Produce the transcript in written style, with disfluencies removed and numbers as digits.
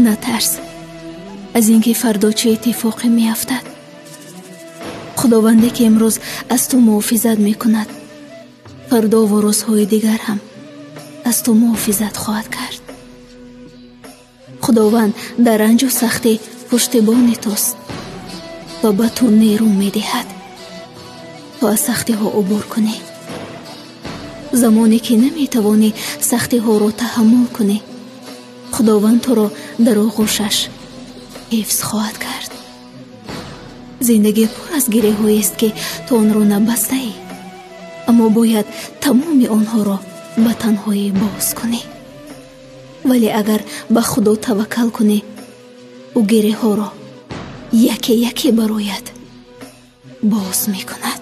Натарс аз ин ки фардо чӣ иттифоқе меафтад. Худованде ки имрӯз аз ту муҳофизат мекунад, фардову рӯзҳои дигар ҳам аз ту муҳофизат хоҳад кард. Худованд дар ранҷу сахтӣ пуштибони туст ва ба ту нерӯ медиҳад, то аз сахтиҳо убур кунӣ. Замоне ки наметавонӣ сахтиҳоро таҳаммул кунӣ, Худованд туро дар оғӯшаш ҳифз хоҳад кард. Зиндагӣ пур аз гиреҳҳоест, ки ту онро набастаӣ, аммо бояд тамоми онҳоро ба танҳоӣ боз кунӣ. Вале агар ба Худо таваккал кунӣ, ӯ гиреҳҳоро яке яке бароят боз мекунад.